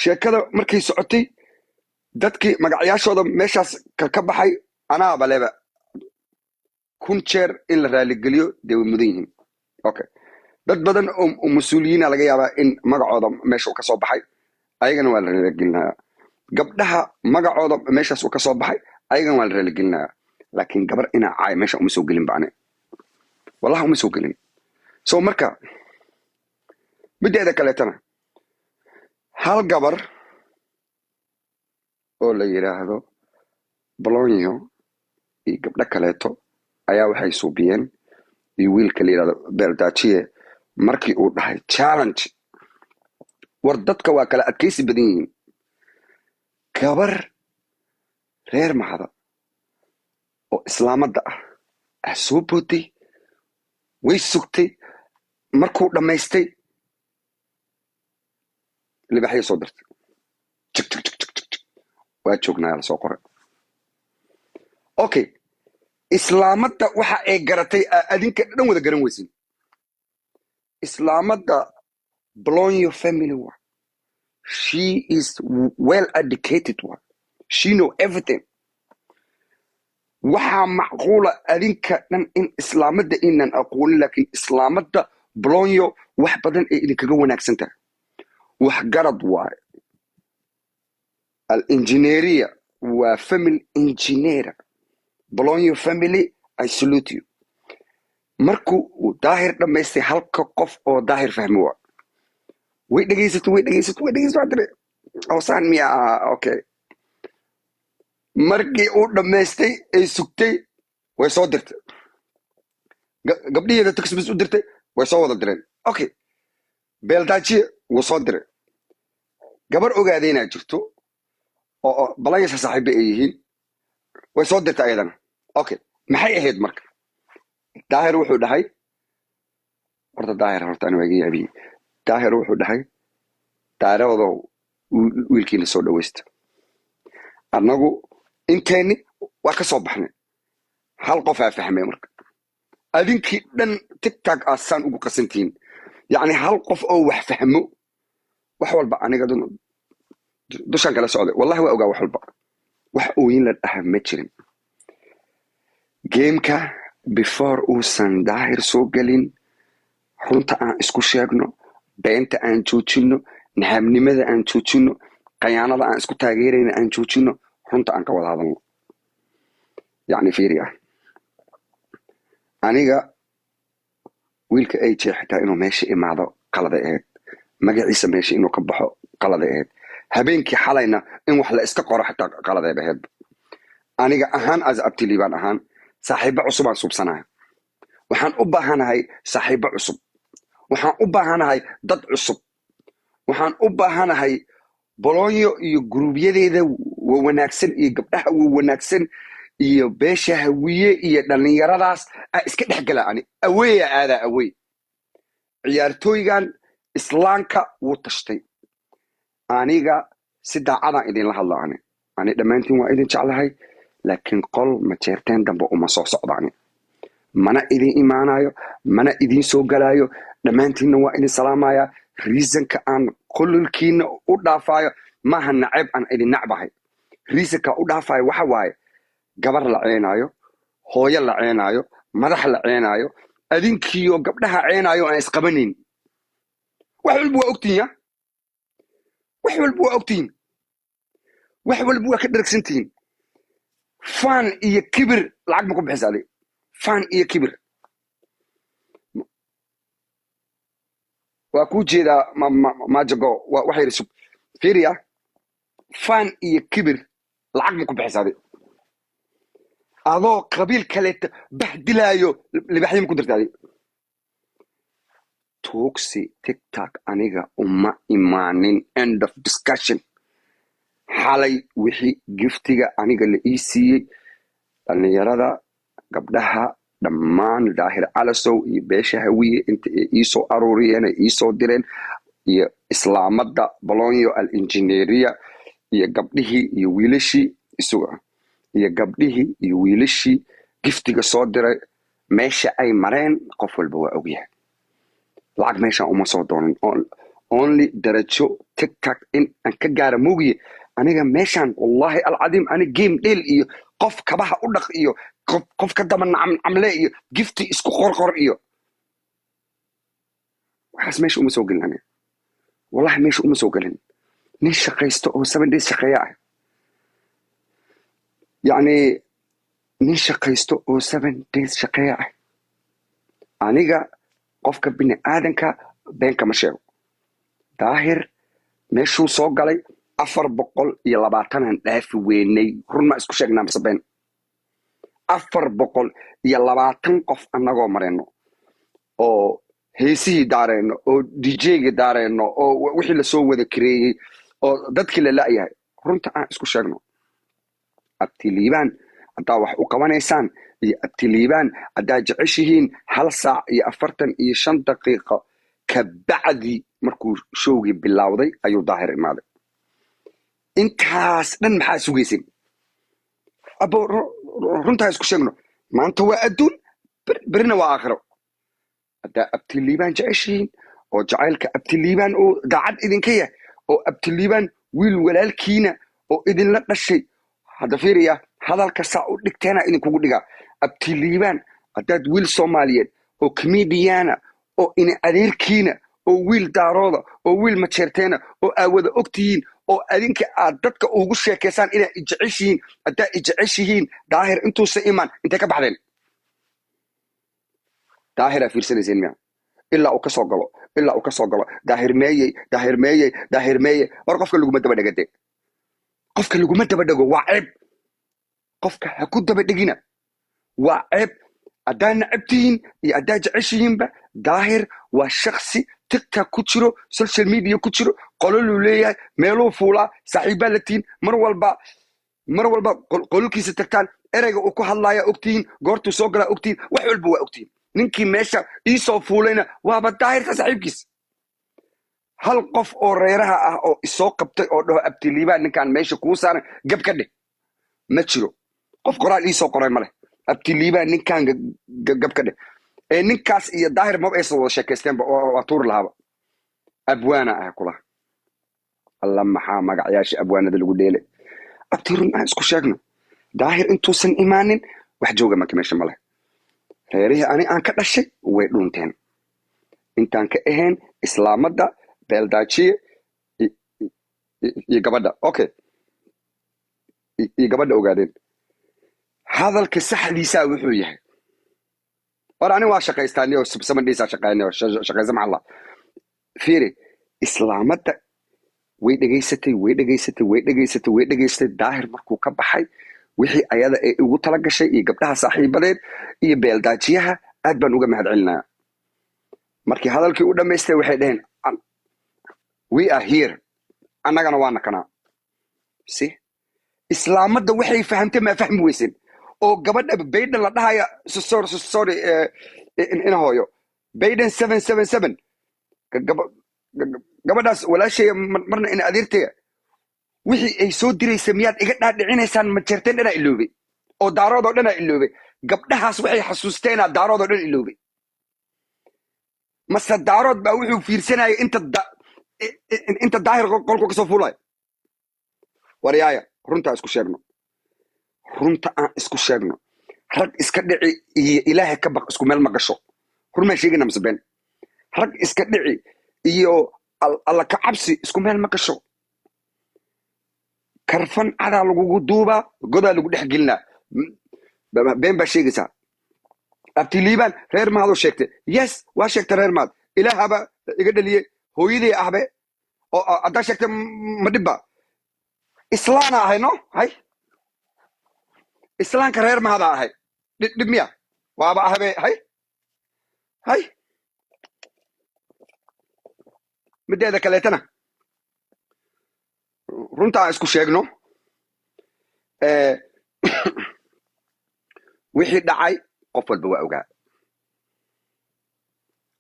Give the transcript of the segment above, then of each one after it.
Sheekada markay socotay, dadkii magacyaashooda meeshaas ka baxay, anaaba leba 1000 jeer in la raaligeliyo dee way mudan yihiin. Okay, dad badan oo mas-uuliyiina laga yaabaa in magacooda meesha uu ka soo baxay, ayagana waa la raaligelinaya. Gabdhaha magacooda meeshaas uu ka soo baxay, ayagana waa la raaligelinaya. Laakiin gabar inaa caay meesha uma soo gelin ba, ani wallahi uma soo gelin. So marka mideeda kaleetana, hal gabar oo la yidhaahdo Bolonyo iyo gabdho kaleeto ayaa waxay suubiyeen, iyo wiilka la yidhahdo Beldaajiye, markii uu dhahay challenge. War dadka waa kala adkaysi badan yihiin. Gabar reer Mahada oo islaamadda ah ah soo booday, way sugtay markuu dhammaystay, libaxyo soo dirtay, jig jig jig jig jig jig, waa joognaa la soo qoray. Okay, islaamadda waxa ay garatay adinka dhan wada garan weysin. Islaamadda Bolonyo family wa, she is well educated wa, she know everything. Waxaa macquula adinka dhan in islaamadda inaan aqoonin, laakiin islaamadda Bolonyo wax badan ay idinkaga wanaagsan tahay. Waxgarad waaye, al-engineeria waa family engineer. Bolonyo family, I salute you. Markuu uu Daahir dhammaystay, halka qof oo Daahir fahmi waa, way dhegaysatay, way dhegaysatay, way dhegaysatay, waa tiri, "Awsaan miya?" Okay, markii uu dhammaystay ay sugtay, way soo dirtay. Gabdhiheeda text u dirtay, way soo wada direen. Okay, Beeldaajiye wuu soo diray. Gabar ogaadeynaa jirto oo Balanyasa saaxiiba ay yihiin, way soo dirtay ayadana. Okay, maxay ahayd marka? Daahir wuxuu dhahay, horta Daahir, horta ani waa iga yaabiyey. Daahir wuxuu dhahay, "Daaroodow, wiilkiina soo dhawaysta." Annagu inteenni waa ka soo baxnay, hal qofaa fahmay. Marka adinkii dhan TikTok aad saan ugu qasantihiin, yacni hal qof oo wax fahmo. Wax walba aniga dushaan kala socday, wallahi waa ogaa wax walba. Wax ooyin la dhaha ma jirin. Gameka before uusan Daahir soo gelin, runta aan isku sheegno, beenta aan joojino, nahaabnimada aan joojino, khayaanada aan isku taageerayna aan joojino, runta aan ka wada hadalno. Yacni fiiriya, aniga wiilka AJ xitaa inuu meesha imaado qaladay ahayd, magaciisa meesha inuu ka baxo qaladay ahayd, habeenkii xalayna in wax la iska qoro xitaa qaladay ahayd. Aniga ahaan, as abtiliibaan ahaan, saaxiibo cusubaan suubsanahay. Waxaan u baahanahay saaxiibo cusub, waxaan u baahanahay dad cusub, waxaan u baahanahay Bolonyo iyo guruubyadeeda wa wanaagsan iyo gabdhaha wa wanaagsan iyo beesha Hawiye iyo dhallinyaradaas a iska dhex gala. Ani aweeya aadaa awey. Ciyaartooygan islaamka wuu tashtay. Aniga si daacadaan idinla hadla, ani dhammaantiin waa idin jeclahay, laakiin qol Majeerteen dambe uma soo socdo. Ani mana idin imaanayo, mana idin soo galaayo. Dhammaantiinna waa idin salaamaya. Reasonka aan qololkiina u dhaafayo maaha nacayb aan idin nacbahay. Reasonka u dhaafayo waxa waaye, gabar la ceenaayo, hooyo la ceenaayo, madax la ceenaayo, adinkiyo gabdhaha ceenaayo aan isqabanayn. Wax walba waa ogtihin ya, wax walba waa ogtihin, wax walba waa ka dhergsantihiin. Faan iyo kibir lacag ma ku bixisa adig? Faan iyo kibir waa kuu jeedaa. Majago waxa yidhi, sug, fiiriya, faan iyo kibir lacag ma ku bixisa adig? Adoo qabiil kaleeta bahdilaayo libaxyo ma ku dirta adig? Tuugsi TikTok aniga uma imaanin. End of discussion. Xalay wixii giftiga aniga la ii siiyey, dhallinyarada, gabdhaha dhammaan, Daahir Calasow iyo beesha Hawiye inta ay iisoo aruuriyeen, ay iisoo direen, iyo islaamadda Bolonyo al injineeriya, iyo gabdhihii iyo wiilashii isuga, iyo gabdhihii iyo wiilashii giftiga soo diray, meesha ay mareen qof walba waa ogyahay. Lacag meeshaan uma soo doonan, only darajo. TikTok in aan ka gaara moogiye. Aniga meeshaan, wallahi alcadiim, ani game dheel iyo qof kabaha u dhaq iyo qof ka daba nacamcamle iyo gifti isku qorqor iyo waxaas meesha uma soo gelin. Aniga wallahi meesha uma soo gelin. Nin shaqaysto oo 7 days shaqeeya ah, yacni nin shaqaysto oo 7 days shaqeeya ah. Aniga qofka bini aadanka been kama sheego. Daahir meeshuu soo galay 420-an dhaafi weynay. Run ma isku sheegnaa mise been? 420 qof annagoo marayno oo heesihii daarayno oo DJ-ga daarayno oo wixii lasoo wada kareeyey oo dadkii la la'yahay. Runta aan isku sheegno. Abtiliibaan haddaa wax u qabanaysaan iyo abtiliibaan haddaa jeceshihiin, 1 saac iyo 45 daqiiqo ka bacdi markuu showgii bilowday ayuu Daahir imaaday. Intaas dhan maxaa sugaysin? Abo, runtaa isku sheegno. Maanta waa adduun, berina waa aakhiro. Haddaa abtiliibaan jeceshihiin oo jacaylka abtiliibaan oo daacad idinka yahay oo abtiliibaan wiil walaalkiina oo idinla dhashay, hadda fiiriya, hadalka saa u dhigteena idinkugu dhigaa. Abtiliibaan haddaad wiil Soomaaliyeed oo comediana oo ina adeerkiina oo wiil Daarooda oo wiil Majeerteena oo aad wada ogtihiin oo adinka aad dadka ugu sheekaysaan inaa ijeceshihiin, haddaa ijeceshihiin, Daahir intuusa imaan intay ka baxdeen? Daahiraa fiirsanayseen miya? Ilaa uu ka soo galo, ilaa uu ka soo galo. Daahir meeyey? Daahir meeyey? Daahir meeyey? War qofka laguma daba dhegade, qofka laguma daba dhego, waa ceeb. Qofka ha ku daba dhegina, waa ceeb. Haddaa nacab tihiin iyo haddaa jeceshihiinba, Daahir waa shaksi TikTok ku jiro, social media ku jiro, qololuu leeyahay, meeluu fuulaa, saaxiibbaa la tihiin. Mar walba, mar walba qololkiisa tagtaan, ereyga uu ku hadlaaya ogtihiin, goortuu soo galaa ogtihiin, wax walba waa ogtihiin. Ninkii meesha iisoo fuulayna waaba Daahirka saaxiibkiis. Hal qof oo reeraha ah oo isoo qabtay oo dhaho "Abtiliibaan ninkaan meesha kuu saaran gab ka dheh" ma jiro. Qof qoraal iisoo qoray ma leh "Abtiliibaan ninkaan gab ka dheh". Ee ninkaas iyo Daahir maba aysan wada sheekaysteenba, waa tuuri lahaaba. Abwaana ah kula alla, maxaa magacyaasha abwaanada lagu dheelay? Abti, run aan isku sheegno. Daahir intuusan imaanin wax jooga marka meesha ma leh. Reerihii ani aan ka dhashay way dhunteen, intaan ka ahayn islaamadda Beeldaajiye iyo gabadha, okay, iyo gabadha Ogaadeen. Hadalka saxdiisaa wuxuu yahay, war ani waa shaqaystaa, 7 days shaqeynay, shaqaysa maxalla. Fiiri, islaamadda way dhegaysatay, way dhegaysatay, way dhegaysatay, way dhegaysatay. Daahir markuu ka baxay, wixii ayada ay ugu tala gashay iyo gabdhaha saaxiibadeed iyo Beeldaajiyaha aad baan uga mahad celinaya. Markii hadalkii u dhammaystay waxay dhaheen, "We are here, annagana waana kanaa." Si islaamadda waxay fahamtay maa fahmi weysen oo gabadha Bayden la dhahaya, sorry, sorry, ina hooyo Bayden 777, gabadhaas walaashaya, marna ina adeertaya, wixii ay soo diraysa miyaad iga dhaadhicinaysaan? Majeerteen dhanaa iloobay oo Daaroodoo dhanaa iloobay. Gabdhahaas waxay xasuusteenaa Daaroodoo dhan iloobay, mase Daarood baa wuxuu fiirsanaya inta Daahir qolku kasoo fuulayo? Waryaaya, runtaa isku sheegno, runta aan isku sheegno. Rag iska dhici iyo Ilaahay ka baq isku meel ma gasho. Run maan sheegayna mise been? Rag iska dhici iyo Alla ka cabsi isku meel ma gasho. Karfan cadaa lagugu duubaa, godaa lagu dhex gelinaa. Been baa sheegaysaa. Abtiliibaan reer Mahadoo sheegtay, yes, waa sheegtay reer Mahad. Ilaahaba iga dhaliyey, hooyaday ahbe oo haddaa sheegtay ma dhibba? Islaana ahay, no hay, islaanka reer Mahadaa ahay. Dhib miya? Waaba ahbe. Hay hay, mideeda kaleetana runta aan isku sheegno. Wixii dhacay qof walba waa ogaa,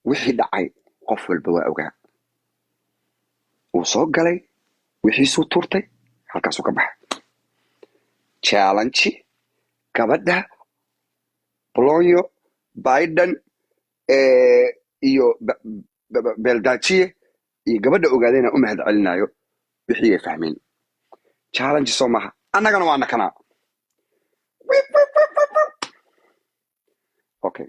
wixii dhacay qof walba waa ogaa. Wuu soo galay, wixiisuu turtay, halkaasuu ka baxay. Challenge gabadha Bolonyo Biden iyo Beeldaajiye iyo gabadha Ogaadayna u mahad celinayo. Wixii ay fahmeen challenge soo maaha, annagana waa nakanaa. Wip, wip, wip, wip, wip. Okay.